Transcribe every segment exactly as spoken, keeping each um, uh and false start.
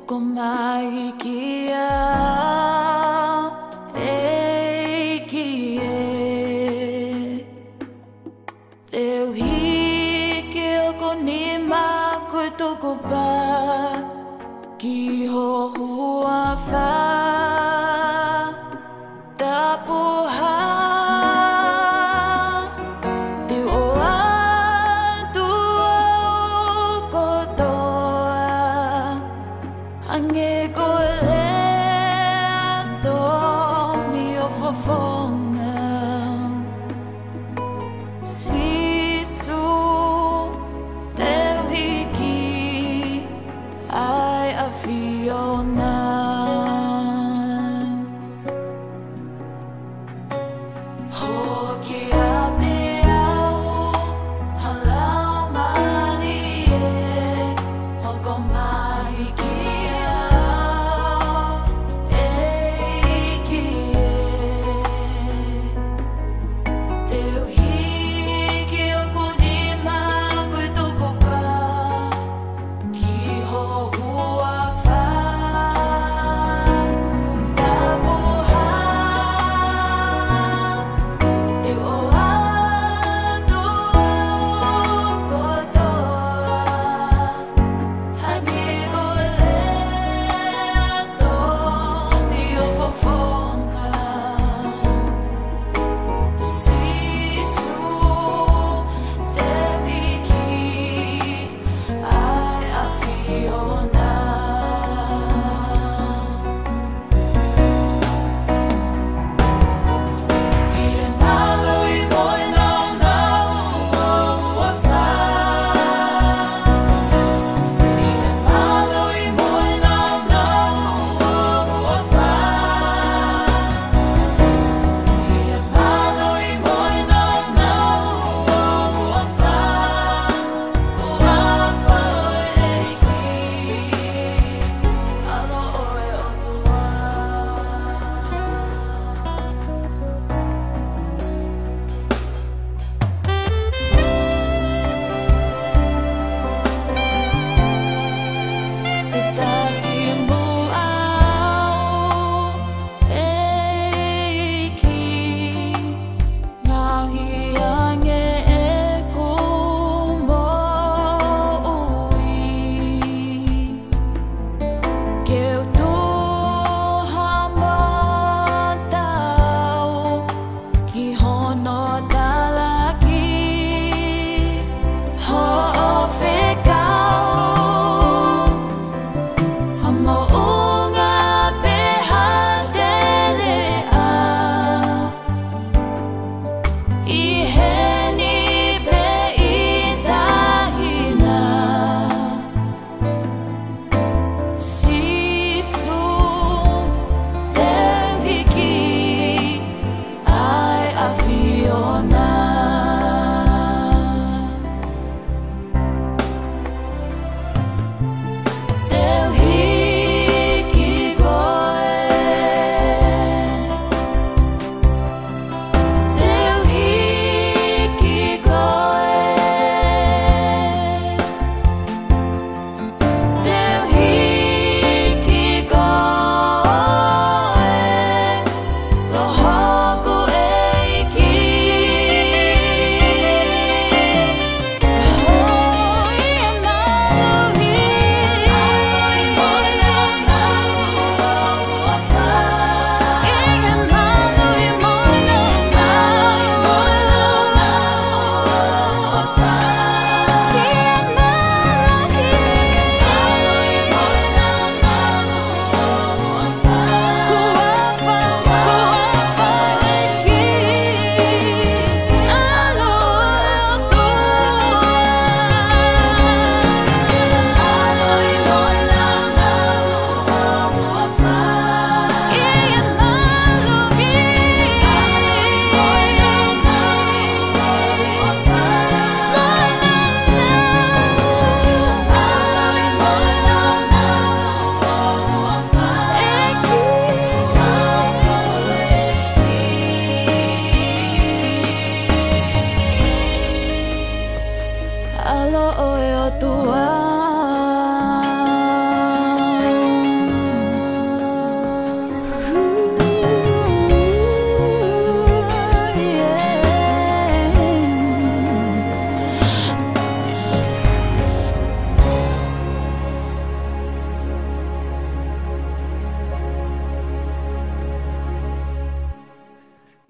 Ko mai ki au, ʻEiki ē. Te u hiki hoku nima ko e tukupā ki ho huafa. Tapuhā, te u ʻoatu au kotoa, hangē ko e lea tomi ʻo fofonga. Sīsū, te u hiki ʻa e ʻAfiona. Hoko kiate au ha Laumālie, hoko mai ki au, ʻEiki ē. Te u hiki hoku nima ko e tukupā ki ho huafa. Tapuhā, te u ʻoatu au kotoa, hangē ko e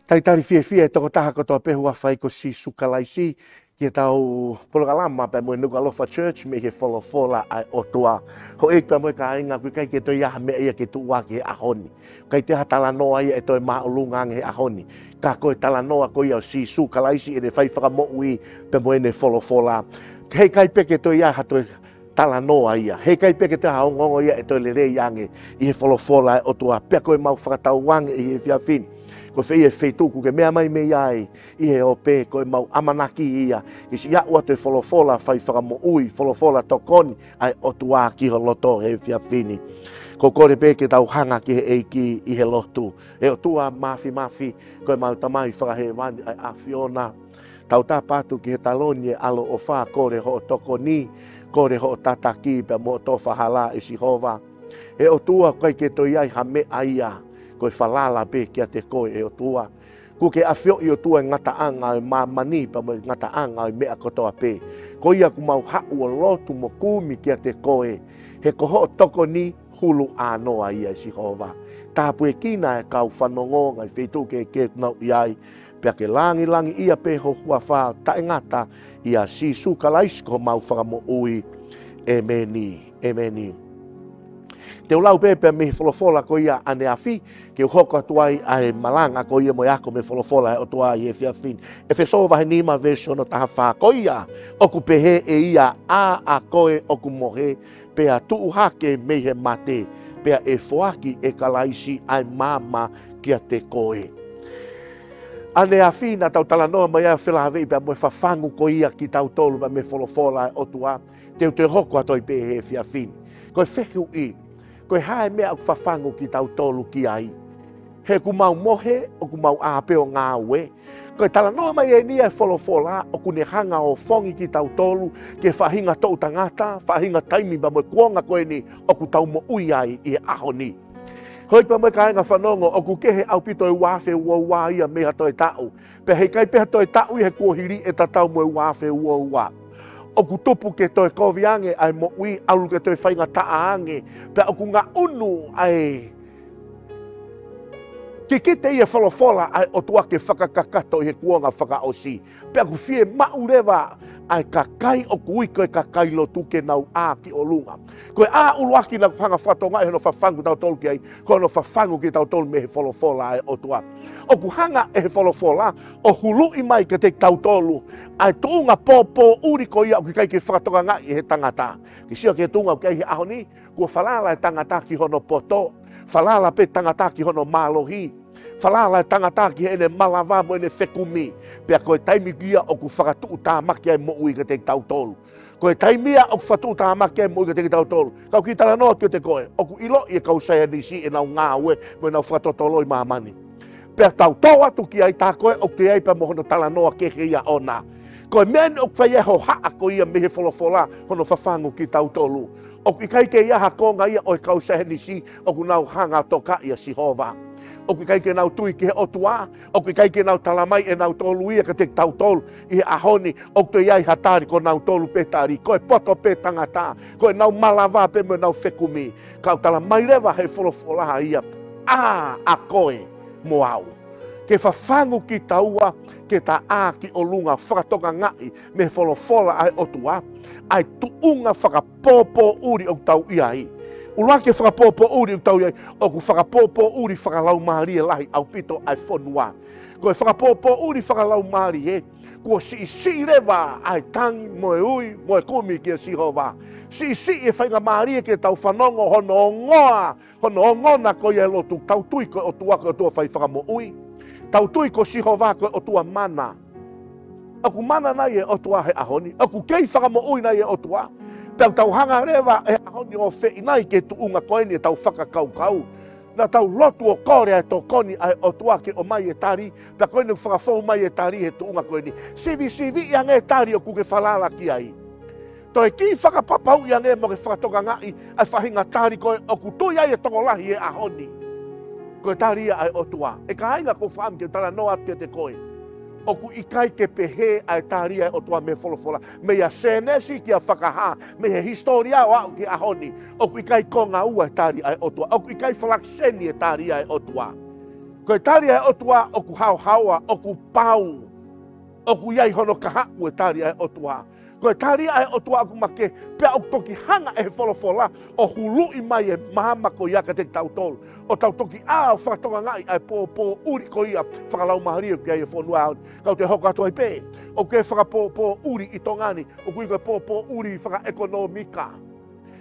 Talitali fiefia e tokotaha kotoa pē ʻoku ʻafio ko Sīsū Kalaisi ki heʻetau polokalama pea mo e Nukuʻalofa Church mei he folofola ʻa e ʻOtua. Houʻeiki pea mo e kāinga, ʻoku ʻikai ke toe ʻi ai ha meʻa ia ke tuʻu ʻaki he ʻaho ni. ʻIkai toe ʻi ai ha talanoa ia ʻe toe māʻolunga ange he ʻaho ni. Ka ko e talanoa ko ia ʻo Sīsū Kalaisi, ʻene fai fakamoʻui pea mo ʻene folofola. Heʻikai pē ke toe ʻi ai ha toe talanoa ia. Heʻikai pē ke toe ʻi ai ha ongoongo ia ʻe toe lelei ange ʻi he folofola ʻa e ʻOtua. Pea ko ʻemau fakatauange ʻi he efiafi ni, ko fē ia e feituʻu ʻoku ke meʻa mai mei ai ʻi he ope, ko ʻemau ʻamanaki ia ke siʻi aʻu atu e folofola fai fakamoʻui, folofola tokoni ʻa e ʻOtua ki ho loto he efiafi ni. ʻOku ou kole pē ke tau hanga ki he ʻEiki ʻi he lotu. ʻE ʻOtua Māfimafi, ko ʻemau Tamai Fakahēvani ʻa e ʻAfiona, tau tapa atu ki he taloni ʻo e ʻaloʻofa, kole hoʻo tokoni, kole hoʻo tataki pea mo hoʻo tofa hala, ʻe Sihova. ʻE ʻOtua, ʻoku ʻikai ke toe ʻi ai ha meʻa ia, ko e falala pē kiate koe ʻe ʻOtua. Kuo ke ʻafioʻi ʻOtua e ngataʻanga ʻo e māmani pea mo e ngataʻanga ʻo e meʻa kotoa pē. Ko ia ʻoku mau haʻu ʻo lotu mo kumi kiate koe, he ko hoʻo tokoni hulu ʻānoa ia, ʻe Sihova. Tāpuekina e kau fanongo ʻi he ngaahi feituʻu kehekehe ʻoku nau ʻi ai, pea ke langilangiʻia pē ho huafa taʻengata, ʻia Sīsū Kalaisi ko homau Fakamoʻui. ʻEmeni. ʻEmeni. Te u lau pē pea mei he folofola ko ia ʻaneafi, ke u hoko atu ai ʻa e malanga ko ia mo e ako mei he folofola ʻa e ʻOtua ʻi he efiafi ni. ʻEfesō vahe nima veesi hono taha fā: Ko ia ʻoku pehē ʻe ia, ʻĀ ʻa koe ʻoku mohe, pea tuʻu hake mei he mate, pea ʻe foaki ʻe Kalaisi ʻa e maama kiate koe. ʻAneafi naʻa tau talanoa mai ai ʻo felāveʻi pea mo e fafangu ko ia kitautolu pea mei he folofola ʻa e ʻOtua. Te u toe hoko atu ai pē he efiafi ni. Ko e fehuʻi, ko e hā e meʻa ʻoku fafangu kitautolu ki ai? He ʻoku mau mohe, ʻoku mau ʻā pē ʻo ngāue? Ko e talanoa mai eni ʻa e folofola ʻoku ne hanga ʻo ofongi kitautolu ki he faʻahinga toʻu tangata, faʻahinga taimi pea mo e kuonga ko eni ʻoku tau moʻui ai ʻi he ʻaho ni. Houʻeiki pea mo e kāinga fanongo, ʻoku kehe ʻaupito e ua afe ua ua ia mei ha toe taʻu. Pea heʻikai pē ha toe taʻu ia he kuohili ʻe tatau mo e ua afe ua ua. ʻOku tupu ke toe kovi ange ʻa e moʻui, ʻalu ke toe faingataʻa ange, pea ʻoku ngaʻunu ʻa e kikite ʻi he folofola ʻa e ʻOtua ke fakakakato ʻi he kuonga fakaʻosi. Pea ʻoku fiemaʻu leva ʻa e kakai ʻoku ui ko e kakai lotu ke nau ʻā ki ʻolunga. Ko e ʻā ʻuluaki naʻa ku hanga ʻo fakatokangaʻi hono fafangu kitautolu ki ai, ko hono fafangu kitautolu mei he folofola ʻa e ʻOtua. ʻOku hanga ʻe he folofola ʻo huluʻi mai kiate kitautolu ʻa e tuʻunga pōpōʻuli ko ia ʻoku ʻikai ke fakatokangaʻi ʻe he tangata. Ke sio ki he tuʻunga ʻoku ʻi ai he ʻaho ni, kuo falala e tangata ki hono poto, falala pē tangata ki hono mālohi, falala e tangata ki heʻene malava mo ʻene fekumi. Pea ko e taimi ko ia ʻoku fakatuʻutāmaki ai e moʻui kiate kitautolu. Ko e taimi ia ʻoku fakatuʻutāmaki ai e moʻui kiate kitautolu. Ka ʻoku ou kiʻi talanoa atu kiate koe, ʻoku ʻiloʻi ʻe he kau saienisi ʻenau ngāue mo ʻenau fakatotolo ʻi māmani. Pea tau tō atu ki ai, tā ko ē ʻoku ʻi ai pea mo hono talanoa kehe ia ʻona. Ko e meʻa eni ʻoku fai ai e hohaʻa ko ia mei he folofola hono fafangu kitautolu. ʻOku ʻikai ke ʻi ai ha konga ia ʻo e kau saienisi ʻoku nau hanga ʻo tokaʻi ʻa Sihova. ʻOku ʻikai ke nau tui ki he ʻOtua, ʻoku ʻikai ke nau tala mai ʻe nautolu ia kiate kitautolu ʻi he ʻaho ni ʻoku toe ʻi ai ha tali, ko nautolu pē tali, ko e poto pē tangata, ko ʻenau malava pē mo ʻenau fekumi. Ka ʻoku tala mai leva ʻe he folofola ia, ʻĀ ʻa koe mo au. Ke fafangu kitaua ke ta ʻā ki ʻolunga, fakatokangaʻi mei he folofola ʻa e ʻOtua ʻa e tuʻunga fakapōpōʻuli ʻoku tau ʻi ai. ʻUluaki e fakapōpōʻuli ʻoku tau ʻi ai, ʻoku fakapōpōʻuli fakalaumālie lahi ʻaupito ʻa e fonua. Ko e fakapōpōʻuli fakalaumālie, kuo siʻisiʻi leva ʻa e tangi mo e ui mo e kumi kia Sihova. Siʻisiʻi e faingamālie ke tau fanongo hono ongoa, hono ongona ko ia e lotu. Tau tui ko e ʻOtua ko e ʻOtua fai fakamoʻui. Tau tui ko Sihova ko e ʻOtua mana. ʻOku mana nai e ʻOtua he ʻaho ni? ʻOku kei fakamoʻui nai e ʻOtua? Pea ʻoku tau hanga leva he ʻaho ni ʻo feʻinai ki he tuʻunga ko eni ʻetau fakakaukau. Naʻa tau lotu ʻo kole ʻa e tokoni ʻa e ʻOtua ke ʻomai e tali, pea ko eni ʻoku fakafou mai e tali he tuʻunga ko eni. Sivisiviʻi ange e tali ʻoku ke falala ki ai. Toe kiʻi fakapapauʻi ange mo ke fakatokangaʻi ʻa e faʻahinga tali ko ē ʻoku tui ai e tokolahi he ʻaho ni. Ko e tali ia ʻa e ʻOtua. ʻE kāinga, ʻoku ou fakaʻamu ke talanoa atu kiate koe. ʻOku ʻikai ke pehē ʻa e tali ʻa e ʻOtua mei he folofola. Meia Sēnesi kia Fakahā, mei he hisitōlia ʻo aʻu ki he ʻaho ni, ʻoku ʻikai konga ua e tali ʻa e ʻOtua. ʻOku ʻikai falakiseni e tali ʻa e ʻOtua. Ko e tali ʻa e ʻOtua ʻoku haohaoa, ʻoku pau, ʻoku ʻi ai hono kahaʻu e tali ʻa e ʻOtua. Ko e tali ʻa e ʻOtua ʻoku makehe, pea ʻoku toki hanga ʻe he folofola ʻo huluʻi mai e maama ko ia kiate kitautolu, ʻo tau toki ʻā ʻo fakatokangaʻi ʻa e pōpōʻuli ko ia fakalaumālie ʻoku ʻi ai e fonua ni. Ka ʻoku te hoko atu ai pē, ʻoku ke fakapōpōʻuli ʻi Tonga ni, ʻoku ʻi ai ko e pōpōʻuli fakaʻekonōmika.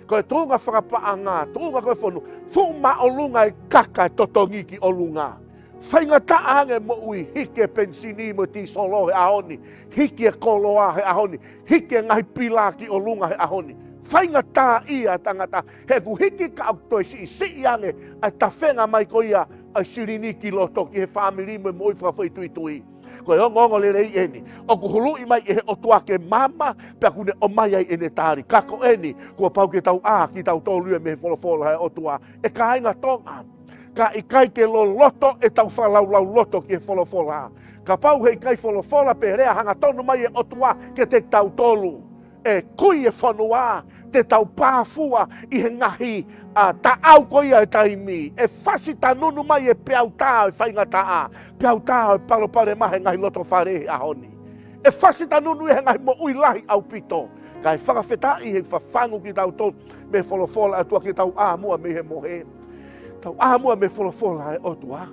Ko e tuʻunga fakapaʻanga, tuʻunga ko e fonu, fuʻu māʻolunga e kaka ʻe totongi ki ʻolunga. Faingataʻa ange moʻui, hiki e penisini mo e tīsolo he ʻaho ni, hiki e koloa he ʻaho ni, hiki e ngaahi pila ki ʻolunga he ʻaho ni. Faingataʻaʻia tangata, he ʻoku hiki ka ʻoku toe siʻisiʻi ange ʻa e tafenga mai ko ia ʻa e silini ki loto ki he fāmili mo e moʻui fakafoʻituitui. Ko e ongoongolelei eni, ʻoku huluʻi mai ʻe he ʻOtua ke maama, pea ʻoku ne ʻomai ai ʻene tali. Ka ko eni, kuo pau ke tau ʻā kitautolu ia mei he folofola ʻa e ʻOtua. ʻE kāinga Tonga, ka ʻikai ke loloto ʻetau fakalaulauloto ki he folofola, kapau he ʻikai folofola pe lea hangatonu mai e ʻOtua kiate kitautolu, ʻe kui e fonua, te tau pāfua ʻi he ngaahi, ʻa, taʻau ko ia e taimi. ʻE fasitanunu mai e peau tā e faingataʻa, peau tā e palopalema he ngaahi loto fale he ʻaho ni. ʻE fasitanunu ia he ngaahi moʻui lahi ʻaupito. Kae fakafetaʻi he fafangu kitautolu mei he folofola ʻa e ʻOtua ke tau ʻā muʻa mei he mohe. Tau ʻā muʻa mei he folofola ʻa e ʻOtua.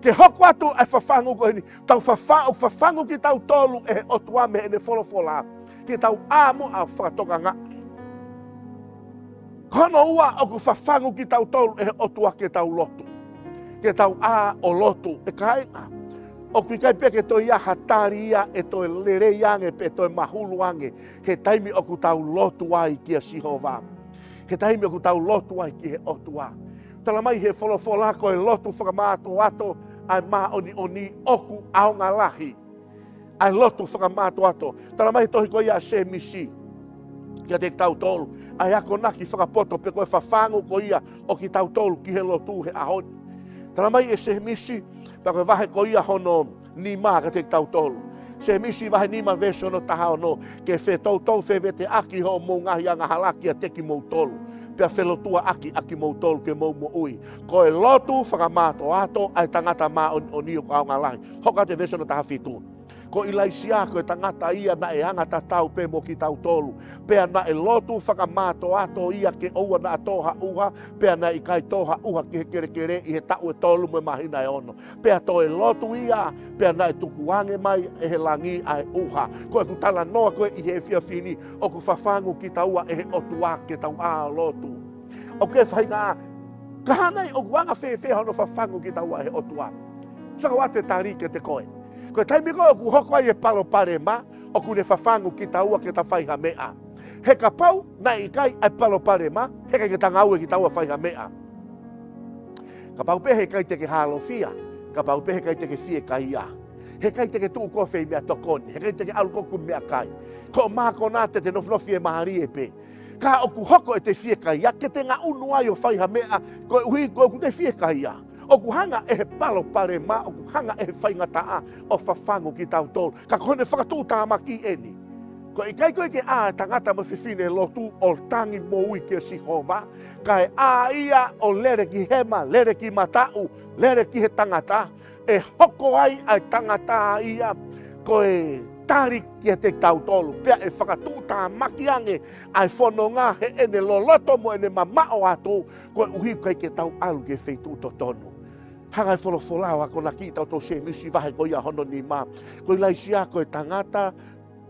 Ke hoko atu ʻa e fafangu ko eni, tau fafa-, ʻoku fafangu kitautolu ʻe he ʻOtua mei heʻene folofola. Ke tau ʻā muʻa ʻo fakatokangaʻi. Ko hono ua, ʻoku fafangu kitautolu ʻe he ʻOtua ke tau lotu. Ke tau ʻā ʻo lotu, ʻe kāinga. ʻOku ʻikai pē ke toe ʻi ai ha tali ia ʻe toe lelei ange pe toe mahulu ange he taimi ʻoku tau lotu ai kia Sihova. He taimi ʻoku tau lotu ai ki he ʻOtua. Tala mai he folofola ko e lotu fakamātoato ʻa e māʻoniʻoni ʻoku ʻaonga lahi. ʻA e lotu fakamātoato. Tala mai he tohi ko ia ʻa Sēmisi kiate kitautolu ʻa e akonaki fakapoto pe ko e fafangu ko ia ʻo kitautolu ki he lotu he ʻaho ni. Tala mai ʻe Sēmisi, pea ko e vahe ko ia hono nima kiate kitautolu. Sēmisi vahe nima veesi hono taha ono, ke fetoutou feveteʻaki hoʻomou ngaahi angahala kiate kimoutolu, pea felotuaʻaki ʻa kimoutolu ke mou moʻui. Ko e lotu fakamātoato ʻa e tangata māʻoniʻoni ʻoku ʻaonga lahi. Hoko atu e veesi hono taha fitu. Ko ʻIlaisiā ko e tangata ia naʻe anga tatau pē mo kitautolu. Pea naʻe lotu fakamātoato ia ke ʻoua naʻa tō ha ʻuha, pea naʻe ʻikai tō ha ʻuha ki he kelekele ʻi he taʻu ʻe tolu mo e māhina ʻe ono. Pea toe lotu ia, pea naʻe tukuange mai ʻe he langi ʻa e ʻuha. Ko ʻeku talanoa ko ē ʻi he efiafi ni, ʻoku fafangu kitaua ʻe he ʻOtua ke tau ʻā ʻo lotu. ʻOku ke feinga, ka hangē ʻoku anga fēfē hono fafangu kitaua ʻe he ʻOtua? Saka ua te tali kiate koe. Ko e taimi ko ē ʻoku hoko ai e palopalema, ʻoku ne fafangu kitaua ke ta fai ha meʻa. He kapau naʻe ʻikai ʻa e palopalema, he ʻikai ke ta ngāue kitaua fai ha meʻa. Kapau pē he ʻikai te ke hālofia, kapau pē he ʻikai te ke fiekaia, he ʻikai te ke tuʻu koe ʻo fai meʻatokoni, he ʻikai te ke ʻalu koe ʻo kumi meʻakai. Ko e mākona te te nofinofimālie pē. Ka ʻoku hoko ʻete fiekaia ke te ngaʻunu ai ʻo fai ha meʻa, koeʻuhi ko ʻoku te fiekaia. ʻOku hanga ʻe he palopalema, ʻoku hanga ʻe he faingataʻa ʻo fafangu kitautolu. Ka ko hono fakatuʻutāmaki eni. Ko e ʻikai ko ē ke ʻā e tangata mo e fefine lotu ʻo tangi moʻui kia Sihova, kae ʻā ia ʻo lele ki hema, lele ki mataʻu, lele ki he tangata, ʻe hoko ai ʻa e tangata ia ko e tali kiate kitautolu. Pea ʻe fakatuʻutāmaki ange ʻa e fononga heʻene loloto mo ʻene mamaʻo atu, koeʻuhi ʻoku ʻikai ke tau ʻalu ki he feituʻu totonu. Hanga ʻe he folofola ʻo akonaki kitautolu, Sēmisi vahe ko ia hono nima. Ko ʻIlaisiā ko e tangata,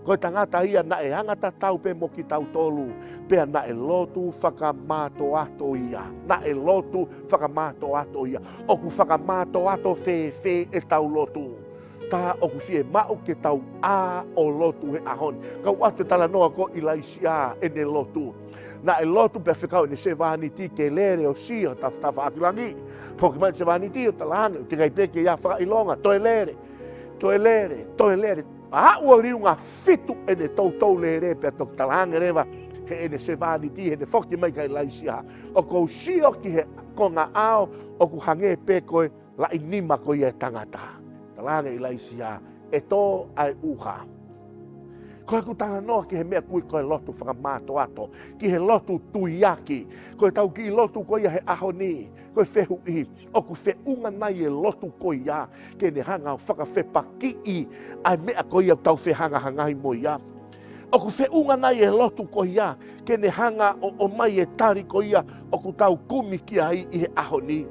ko e tangata ia naʻe anga tatau pē mo kitautolu, pea naʻe lotu fakamātoato ia. Naʻe lotu fakamātoato ia. ʻOku fakamātoato fēfē ʻetau lotu? Tā ʻoku fiemaʻu ke tau ʻā ʻo lotu he ʻaho ni. Kau atu e talanoa ko ʻIlaisiā ʻene lotu. Naʻe lotu pea fekau ʻene sevāniti ke lele ʻo sio tafatafaʻaki langi. Foki mai e sevāniti ʻo talaange, ʻoku teʻeki ai pē ke ʻi ai ha fakaʻilonga. Toe lele, toe lele, toe lele. Aʻu ʻo liunga fitu ʻene toutou lele pea toki talaange leva heʻene sevāniti, heʻene foki mai kia ʻIlaisiā, ʻoku ou sio ki he konga ʻao ʻoku hangē pē ko e laʻi nima ko ia e tangata. Talaange ʻe ʻIlaisiā, ʻe tō ʻa e ʻuha. Ko ʻeku talanoa ki he meʻa ko ē ko e lotu fakamātoato, ki he lotu tuiaki. Ko ʻetau kiʻi lotu ko ia he ʻaho ni, Ko e fehuʻi, ʻoku feʻunga nai e lotu ko ia ke ne hanga ʻo fakafepakiʻi ʻa e meʻa ko ia ʻoku tau fehangahangai mo ia? ʻOku feʻunga nai e lotu ko ia ke ne hanga ʻo ʻomai e tali ko ia ʻoku tau kumi ki ai ʻi he ʻaho ni?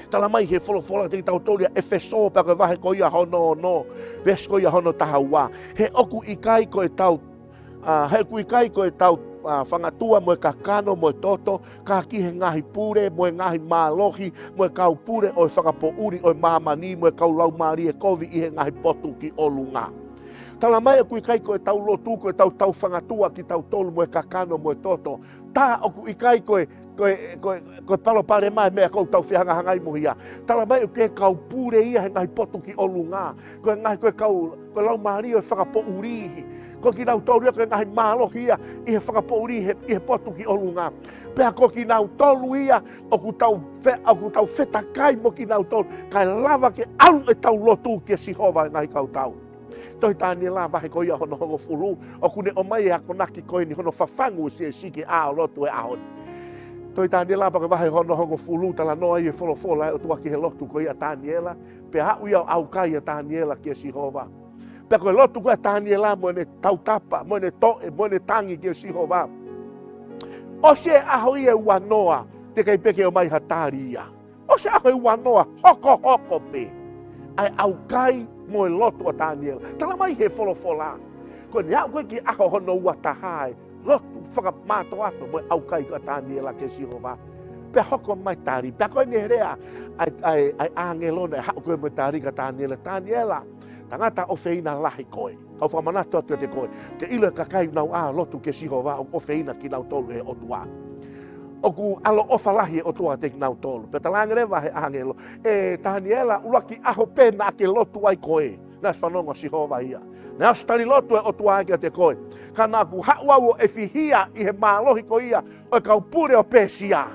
Tala mai he folofola kiate kitautolu ʻia ʻEfesō, pea ko e vahe ko ia hono ono, veesi ko ia hono taha ua. He ʻoku ʻikai ko e tau, ʻa, he ʻoku ʻikai ko e tau, ʻa, fangatua mo e kakano mo e toto, ka ki he ngaahi pule mo e ngaahi mālohi, mo e kau pule ʻo e fakapoʻuli ʻo e māmani, mo e kau laumālie kovi ʻi he ngaahi potu ki ʻolunga. Tala mai ʻoku ʻikai ko e tau lotu, ko e tau tau fangatua kitautolu mo e kakano mo e toto. Tā ʻoku ʻikai ko e, ko e, ko e, ko e palopalema e meʻa ʻoku tau fehangahangai mo ia. Tala mai ʻoku ke kau pule ia he ngaahi potu ki ʻolunga. Ko e ngaahi, ko e kau, ko e laumālie ʻo e fakapoʻuli. Ko kinautolu ia ko e ngaahi mālohi ia ʻi he fakapoʻuli he, ʻi he potu ki ʻolunga. Pea ko kinautolu ia ʻoku tau fe-, ʻoku tau fetakai mo kinautolu. Kae lava ke ʻalu e tau lotu kia Sihova e ngaahi kau tau. Tohi Taniela vahe ko ia hono hongofulu, ʻoku ne ʻomai e akonaki ko eni hono fafangu e siasi ke ʻā ʻo lotu he ʻaho ni. Tohi Taniela pea ko e vahe hono hongofulu, talanoa ai e folofola e ʻOtua ki he lotu ko ia ʻa Taniela, pea aʻu ia ʻo ʻaukai ʻa Taniela kia Sihova. Pea ko e lotu ko ia ʻa Taniela mo ʻene tautapa, mo ʻene toʻe, mo ʻene tangi kia Sihova. ʻOsi e ʻaho ia ʻe uanoa, teʻeki ai pē ke ʻomai ha tali ia. ʻOsi e ʻaho ʻe uanoa, hokohoko pē ʻa e ʻaukai mo e lotu ʻa Taniela. Tala mai he folofola, ko ʻene aʻu ko ē ki he ʻaho hono uataha e lotu fakamātoato mo e ʻaukai ʻa Taniela kia Sihova. Pea hoko mai tali, pea ko ʻene lea ʻa e, ʻa e, ʻa e ʻāngelo naʻe haʻu ko ē mo e tali kia Taniela, Taniela, tangata ʻofeina lahi koe. Kau fakamanatu atu kiate koe, ke ʻilo e kakai ʻoku nau ʻā ʻo lotu kia Sihova ʻoku ʻofeina kinautolu ʻe he ʻOtua. ʻOku ʻaloʻofa lahi e ʻOtua kiate kinautolu. Pea talaange leva he ʻāngelo, ʻe Taniela, ʻuluaki ʻaho pē naʻa ke lotu ai koe, naʻe ʻosi fanongo ʻa Sihova ia. Naʻe ʻosi tali lotu e ʻOtua kiate koe. Ka naʻa ku haʻu au ʻo ʻefihia ʻi he mālohi ko ia ʻo e kau pule ʻo Pēsia.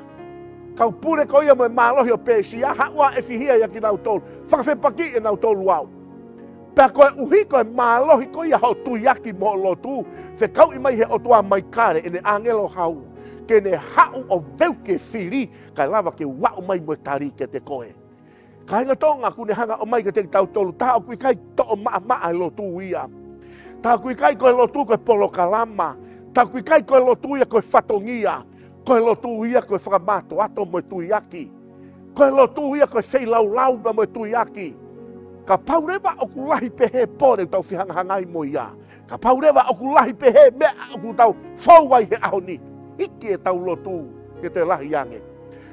Kau pule ko ia mo e mālohi ʻo Pēsia, haʻu ʻo ʻefihia ʻia kinautolu, fakafepakiʻi ʻe nautolu au. Pea koeʻuhi ko e mālohi ko ia hoʻo tuiaki mo hoʻo lotu, fekauʻi mai he ʻOtua Maikale ʻene ʻāngelo hau, ke ne haʻu ʻo veuki e fili, kae lava ke u aʻu mai mo e tali kiate koe. Kāinga Tonga, ʻoku ne hanga ʻo ʻomai kiate kitautolu, tā ʻoku ʻikai toʻo maʻamaʻa e lotu ia. Tā ʻoku ʻikai ko e lotu ko e polokalama. Tā ʻoku ʻikai ko e lotu ia ko e fatongia. Ko e lotu ia ko e fakamātoato mo e tuiaki. Ko e lotu ia ko e feilaulau mo e tuiaki. Kapau leva ʻoku lahi pehē e pole ʻoku tau fehangahangai mo ia, kapau leva ʻoku lahi pehē e meʻa ʻoku tau fou ai he ʻaho ni, hiki e tau lotu ke toe lahi ange.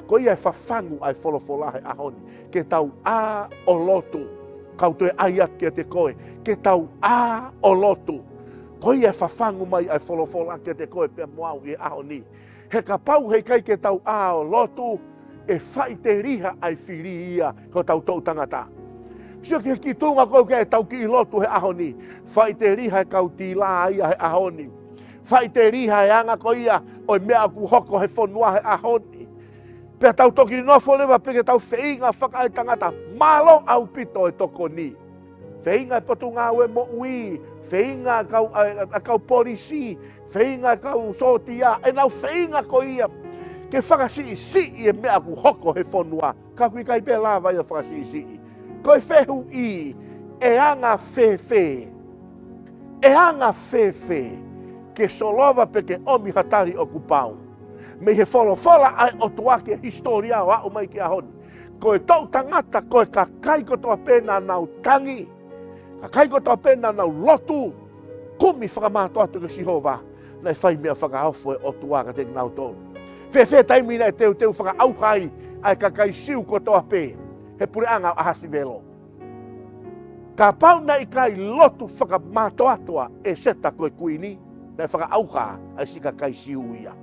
Ko ia e fafangu ʻa e folofola he ʻaho ni, ke tau ʻā ʻo lotu. Kau toe ʻai atu kiate koe, ke tau ʻā ʻo lotu. Ko ia e fafangu mai ʻa e folofola kiate koe pea mo au ʻi he ʻaho ni. He kapau heʻikai ke tau ʻā ʻo lotu, ʻe faʻiteliha ʻa e fili ia ki hotau toʻu tangata. Sio ki he kiʻi tuʻunga ko ē ʻoku ʻi ai ʻetau kiʻi lotu he ʻaho ni. Faʻiteliha e kau tila ia he ʻaho ni. Faʻiteliha e anga ko ia ʻo e meʻa ʻoku hoko he fonua he ʻaho ni. Pea tau toki nofo leva pē ke tau feinga fakaetangata, mālō ʻaupito e tokoni. Feinga e Potungāue Moʻui, feinga e kau, ʻa, ʻa, ʻa e kau polisi, feinga e kau sōtia, ʻenau feinga ko ia ke fakasiʻisiʻi e meʻa ʻoku hoko he fonua, ka ʻoku ʻikai pē lava ia ʻo fakasiʻisiʻi. Ko e fehuʻi, ʻe anga fēfē, ʻe anga fēfē ke solova pe ke ʻomi ha tali ʻoku pau mei he folofola ʻa e ʻOtua ki he hisitōlia ʻo aʻu mai ki he ʻaho ni? Ko e toʻu tangata, ko e kakai kotoa pē naʻa nau tangi, kakai kotoa pē naʻa nau lotu, kumi fakamātoato kia Sihova, naʻe fai meʻa fakaofo e ʻOtua kiate kinautolu. Fēfē taimi naʻe teuteu fakaʻauha ai ʻa e kakai Siu kotoa pē he puleʻanga ʻo ʻAhasivelo? Kapau naʻe ʻikai lotu fakamātoato ʻa ʻEseta ko e kuini, naʻe fakaʻauha ʻa e siʻi kakai Siu ia.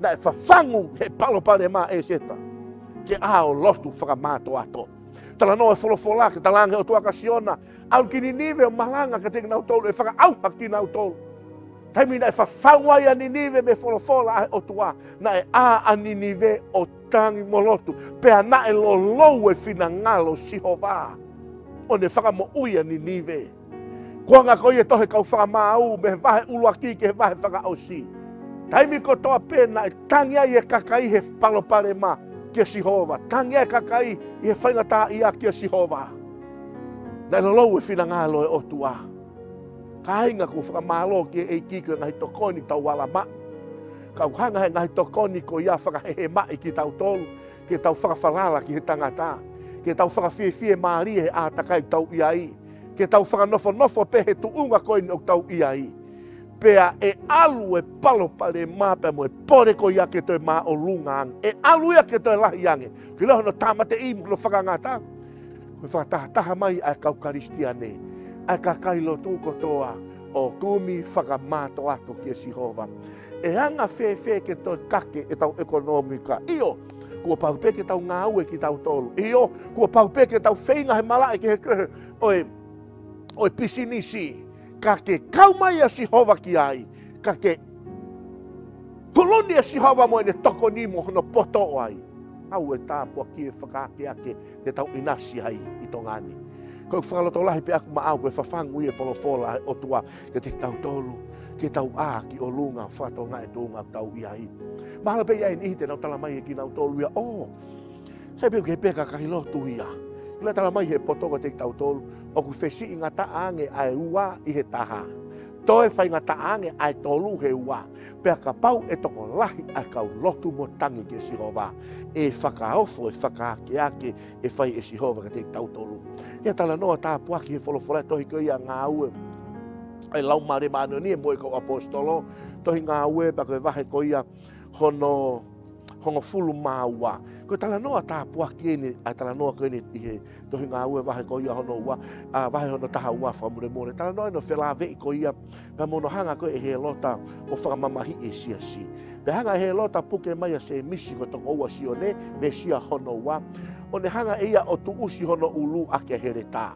Naʻe fafangu he palopalema ʻa ʻEseta ke ʻā ʻo lotu fakamātoato. Talanoa e folofola, ke talaange ʻe he ʻOtua kia Siona, ʻalu ki Ninive ʻo malanga kiate kinautolu, ʻe fakaʻauha kinautolu. Taimi naʻe fafangu ai ʻa Ninive mei he folofola ʻa e ʻOtua, naʻe ʻā ʻa Ninive ʻo tangi mo lotu, pea naʻe lolou e finangalo ʻo Sihova ʻo ne fakamoʻui ʻa Ninive. Kuonga ko ia e tohi Kau Fakamaau, mei he vahe ʻuluaki ki he vahe fakaʻosi. Taimi kotoa pē naʻe tangi ai e kakai he palopalema, kia Sihova. Tangi ʻa e kakai ʻi he faingataʻaʻia kia Sihova. Naʻe lolou e finangalo ʻo e ʻOtua. Kāinga, ʻoku ou fakamālō ki he ʻEiki ko e ngaahi tokoni ʻoku tau ala maʻu. Ka ʻoku hanga ʻe he ngaahi tokoni ko ia ʻo fakahehemaʻi kitautolu, ke tau fakafalala ki he tangata, ke tau fakafiefiemālie he ʻātakai ʻoku tau ʻi ai, ke tau fakanofonofo pē he tuʻunga ko eni ʻoku tau ʻi ai. Pea ʻe ʻalu e palopalema pea mo e pole ko ia ke toe māʻolunga ange. ʻE ʻalu ia ke toe lahi ange. Ke ʻilo hono tāmateʻi mo hono fakangata. Ko e fakatahataha mai ʻa e kau Kalisitiane, ʻa e kakai lotu kotoa, ʻo kumi fakamātoato kia Sihova. ʻE anga fēfē ke toe kake ʻetau ʻekonōmika? ʻIo, kuo pau pē ke tau ngāue kitautolu. ʻIo, kuo pau pē ke tau feinga he malaʻe kehekehe ʻo e, ʻo e pisinisi. Ka ke kau mai ʻa Sihova ki ai, ka ke huluni ʻa Sihova mo ʻene tokoni mo hono poto ai, ʻoku ʻi ai e tāpuaki ʻe fakaakeake te tau ʻinasi ai ʻi Tonga ni. Ko e fakalotolahi pē ʻaku maʻau ko e fafangu ʻi he folofola ʻa e ʻOtua kiate kitautolu, ke tau ʻā ki ʻolunga, fakatokangaʻi e tuʻunga ʻoku tau ʻi ai. Mahalo pē ʻe ʻi ai e niʻihi te nau tala mai ʻe kinautolu ia, ʻō, sai pē ʻoku ʻi ai pē kakai lotu ia. Kila tala mai he poto kiate kitautolu, ʻoku fesiʻingataʻa ange ʻa e ua ʻi he taha. Toe faingataʻa ange ʻa e tolu he ua. Pea kapau ʻe tokolahi ʻa e kau lotu mo tangi kia Sihova, ʻe fakaofo e fakaakeake ʻe fai ʻe Sihova kiate kitautolu. ʻI he talanoa tāpuaki he folofola, tohi ko ia Ngāue ʻa e Laumālie Māʻoniʻoni mo e kau ʻaposetolo, tohi Ngāue pea ko e vahe ko ia hono hongofulu mā ua. Ko e talanoa tāpuaki eni, ʻa e talanoa ko eni ʻi he tohi Ngāue vahe ko ia hono ua, ʻa, vahe hono taha ua fakamolemole. Talanoa eni ʻo e felāveʻi ko ia, pea mo hono hanga ko ē ʻe Hēlota ʻo fakamamahiʻi e siasi. Pea hanga ʻe Hēlota ʻo puke mai ʻa Sēmisi ko e tokoua ʻo Sione, veesi hono ua, ʻo ne hanga ʻe ia ʻo tuʻusi hono ʻulu ʻaki ʻa Heletā.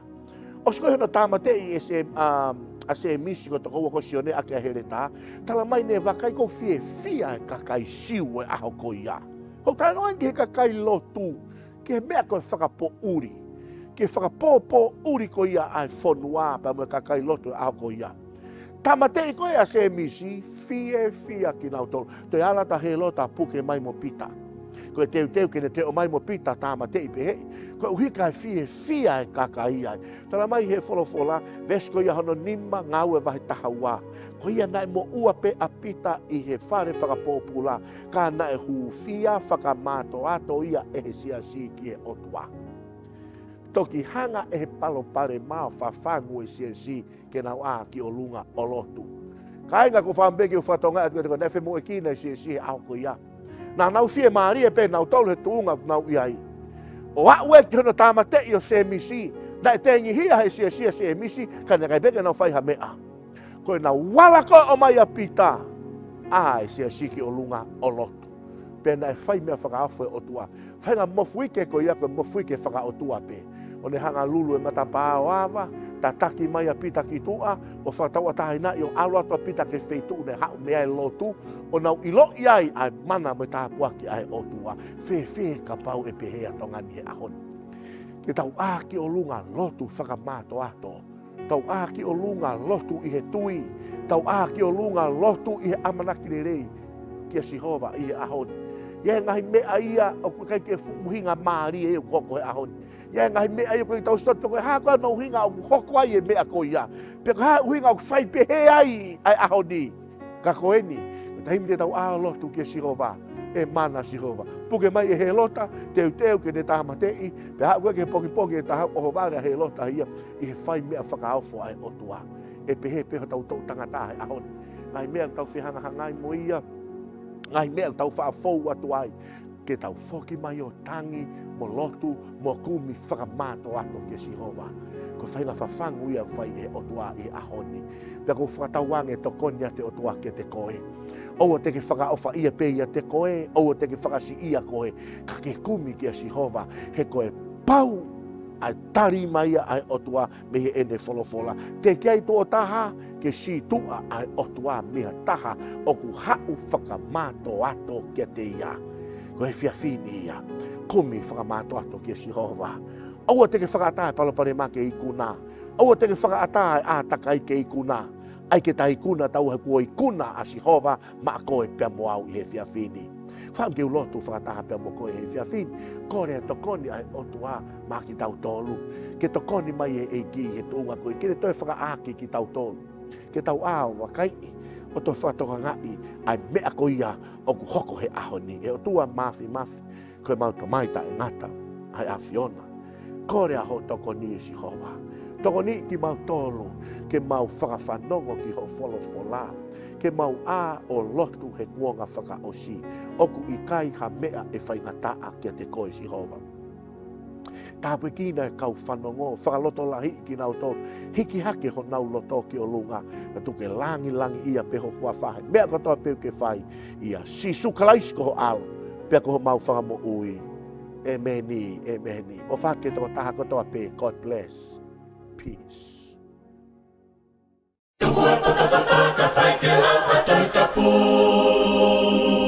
ʻOsi ko ē hono tāmateʻi ʻe Sē-, ʻa, ʻa Sēmisi ko e tokoua ko Sione ʻaki ʻa Heletā, tala mai naʻe vakai ʻoku fiefia e kakai Siu he ʻaho ko ia. Ko e talanoa eni ki he kakai lotu, ki he meʻa ko e fakapoʻuli, ki he fakapōpōʻuli ko ia ʻa e fonua pea mo e kakai lotu he ʻaho ko ia. Tāmateʻi ko ē ʻa Sēmisi, fiefia kinautolu. Toe ala atu ʻa Hēlota ʻo puke mai mo Pita. Ko e teuteu ke ne toe ʻomai mo Pita ʻo tāmateʻi pehē. Koeʻuhi kae fiefia e kakai ai. Tala mai he folofola, veesi ko ia hono nima, Ngāue vahe taha ua, ko ia naʻe moʻua pē ʻa Pita ʻi he fale fakapōpula, ka naʻe hūfia fakamātoato ia ʻe he siasi ki he ʻOtua. Toki hanga ʻe he palopalema ʻo fafangu e siasi ke nau ʻā ki ʻolunga ʻo lotu. Kāinga, ʻoku ou fakaʻamu pē ke u fakatokangaʻi atu kiate koe, naʻe femoʻuekina e siasi he ʻaho ko ia. Naʻa nau fiemālie pē nautolu he tuʻunga ʻoku nau ʻi ai. ʻO aʻu ē ki hono tāmateʻi ʻo Sēmisi, naʻe tengihia ʻe he siasi ʻa Sēmisi, ka naʻe ʻikai pē ke nau fai ha meʻa. Ko ʻenau ala ko ē ʻo ʻomai ʻa Pita, ʻā e siasi ki ʻolunga ʻo lotu. Pea naʻe fai meʻa fakaofo e ʻOtua. Faʻahinga mofuike ko ia ko e mofuike fakaʻotua pē. ʻO ne hanga ʻo lulu e matapā ʻo ava, tataki mai ʻa Pita ki tuʻa, ʻo fakatauʻatāinaʻi ʻo ʻalu atu ʻa Pita ki he feituʻu naʻe haʻu mei ai e lotu, ʻo nau ʻiloʻi ai ʻa e mana mo e tāpuaki ʻa e ʻOtua. Fēfē kapau ʻe pehē ʻa Tonga ni he ʻaho ni? Ke tau ʻā ki ʻolunga lotu fakamātoato. Tau ʻā ki ʻolunga lotu ʻi he tui. Tau ʻā ki ʻolunga lotu ʻi he ʻamanaki lelei kia Sihova ʻi he ʻaho ni. ʻI he ngaahi meʻa ia ʻoku ʻikai ke fuʻu ʻuhinga mālie ia ʻoku hoko he ʻaho ni. ʻI he ngaahi meʻa ia ʻoku ʻikai tau sio atu pe ko e hā koā hono ʻuhinga ʻoku hoko ai e meʻa ko ia. Pe ko e hā e ʻuhinga ʻoku fai pehē ai ʻa e ʻaho ni. Ka ko eni, ko e taimi te tau ʻā ʻo lotu kia Sihova, ʻe mana Sihova. Puke mai ʻe Hēlota, teuteu ke ne tāmateʻi, pea aʻu ko ē ki he pongipongi ʻe taha ʻohovale ʻa Hēlota ia ʻi he fai meʻa fakaofo ʻa e ʻOtua. ʻE pehē pē hotau toʻu tangata he ʻaho ni. Ngaahi meʻa ʻoku tau fehangahangai mo ia, ngaahi meʻa ʻoku tau faʻa fou atu ai, ke tau foki mai ʻo tangi, mo lotu, mo kumi fakamātoato kia Sihova. Ko e faʻahinga fafangu ia ʻoku fai ʻe he ʻOtua ʻi he ʻaho ni. Pea ʻoku ou fakatauange ʻe tokoni atu e ʻOtua kiate koe. ʻOua te ke fakaʻofaʻia pē ʻiate koe, ʻoua te ke fakasiʻia koe, ka ke kumi kia Sihova, he ko e pau ʻa e tali mai ia ʻa e ʻOtua mei heʻene folofola. Teʻeki ai tuʻo taha ke sītuʻa ʻa e ʻOtua mei ha taha ʻoku haʻu fakamātoato kiate ia. Ko e efiafi ni ia, kumi fakamātoato kia Sihova. ʻOua te ke fakaʻatā e palopalema ke ikuna. ʻOua te ke fakaʻatā e ʻātakai ke ikuna. ʻAi ke ta ikuna taua he kuo ikuna ʻa Sihova maʻa koe pea mo au ʻi he efiafi ni. Fai ke u lotu fakataha pea mo koe he efiafi ni, kole e tokoni ʻa e ʻOtua maʻa kitautolu. Ke tokoni mai e ʻEiki he tuʻunga ko ē, ke ne toe fakaʻāki kitautolu. Ke tau ʻā ʻo vakaiʻi, ʻo toe fakatokangaʻi ʻa e meʻa ko ia ʻoku hoko he ʻaho ni. ʻE ʻOtua Māfimafi, ko ʻemau Tamai taʻengata, ʻa e ʻAfiona. Kole ʻa hoʻo tokoni ʻe Sihova. Tokoniʻi kimautolu, ke mau fakafanongo ki hoʻo folofola. Ke mau ʻā ʻo lotu he kuonga fakaʻosi. ʻOku ʻikai ha meʻa ʻe faingataʻa kiate koe Sihova. Tāpuekina e kau fanongo, fakalotolahiʻi kinautolu, hiki hake honau loto ki ʻolunga, naʻa tuku ke langilangiʻia pē ho huafa he meʻa kotoa pē ʻoku ke fai, ʻia Sīsū Kalaisi ko ho ʻAlo, pea ko homau Fakamoʻui. ʻEmeni, ʻemeni. ʻOfa ki he tokotaha kotoa pē, God bless. Peace. Tuku e potapota kae fai ke lau ʻa e Tohi Tapu.